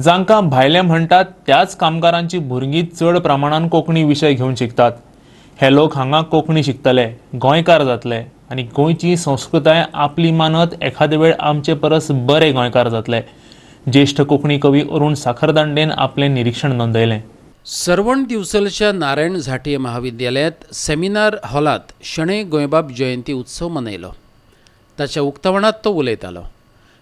जांकां भायले म्हणटात त्याच कामगारांची भुरगीं चड प्रमाणान कोंकणी विशय घेवन शिकतात. हे लोक हांगा कोंकणी शिकतले, गोंयकार जातले आनी गोंयची संस्कृताय आपली मानत एखादे वेळ आमचे परस बरे गोंयकार जातले. ज्येश्ठ कोंकणी कवी अरुण साखरदांडेन आपलें निरिक्षण नोंदयलें. सर्वण दिवचलच्या नारायण झांट्ये महाविद्यालयांत सेमिनार हॉलांत शणै गोंयबाब जयंती उत्सव मनयलो. ताच्या उक्तावणांत तो उलयतालो.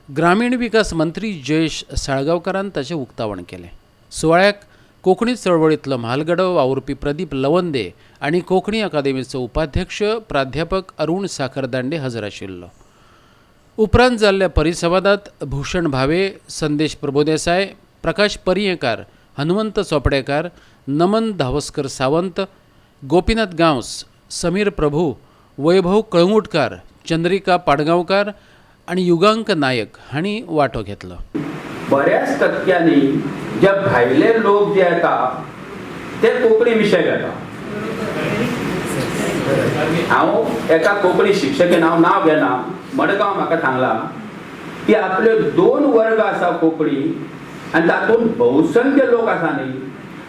ग्रामीण विकास मंत्री जयेश साळगांवकारान ताचें उक्तावण केलें. सुवाळ्याक कोंकणी चळवळींतलो म्हालगडो वावुरपी प्रदीप लवंदे आनी कोंकणी अकादेमीचो उपाध्यक्ष प्राध्यापक अरुण साखरदांडे हजर आशिल्लो. उपरांत जाल्ल्या परिसंवादात भूषण भावे, संदेश प्रभुदेसाय, प्रकाश पर्येंकार, हनुमंत चोपडेकार, नमन धावस्कर सावंत, गोपीनाथ गांवस, समीर प्रभू, वैभव कळंगूटकार, चंद्रिका पाडगांवकार आनी युगांक नायक हांणी वांटो घेतलो. बऱ्याच टक्क्यांनी जे भायले लोक जे येता ते कोंकणी विशय घेता. हांव एका कोंकणी शिक्षकेन, हांव नांव घेना, मडगांव, म्हाका सांगलां की आपले दोन वर्ग आसा कोंकणी आनी तातूंत बहुसंख्य लोक आसा न्ही,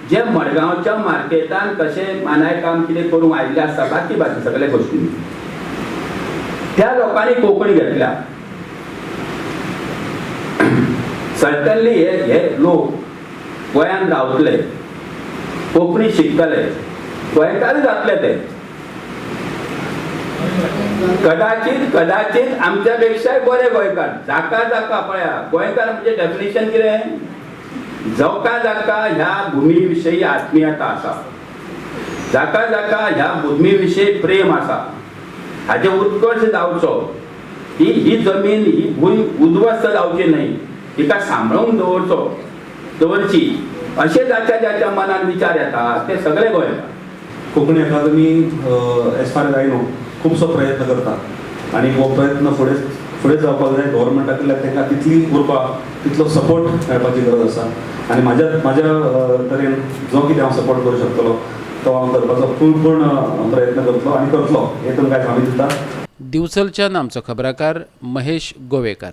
जे मडगांवच्या मार्केटान कशें मानाय काम कितें करूंक आयिल्ले आसता, बाकी बाकी सगळे गोश्टी, त्या लोकांनी कोंकणी घेतल्या. सर्टनली हे हे लोक गोंयांत रावतले, कोंकणी शिकतले, गोंयकार जातले. ते कदाचित कदाचित आमच्या पेक्षाय बरे गोंयकार. जाका जाका, पळया, गोंयकार म्हणजे डेफिनेशन कितें? जाका जाका ह्या भुमी विशयी आत्मीयता आसा, जाका जाका ह्या भुमी विशयी प्रेम आसा, हाजे उत्कर्ष जावचो, ही ही जमीन, ही भूंय उद्ध्वस्त जावची न्हय, तिका सांबाळून दवरचो दवरची, अशें जाच्या जाच्या मनान विचार येता ते सगळे गोंयकार. कोंकणी अकादमी, as far as I know, खुबसो प्रयत्न करता आनी हो प्रयत्न फुडें फुडें जावपाक जाय. गव्हर्मेंटा कडल्यान तांकां तितली उर्बा, तितलो सपोर्ट मेळपाची गरज आसा आनी म्हाज्या म्हाज्या तरेन जो कितें हांव सपोर्ट करूं शकतलो तो हांव करपाचो पूर्ण पूर्ण प्रयत्न करतलो आनी करतलो, हें तुमकां आयज हमी दिता. दिवचलच्यान आमचो खबराकार महेश गोवेकार.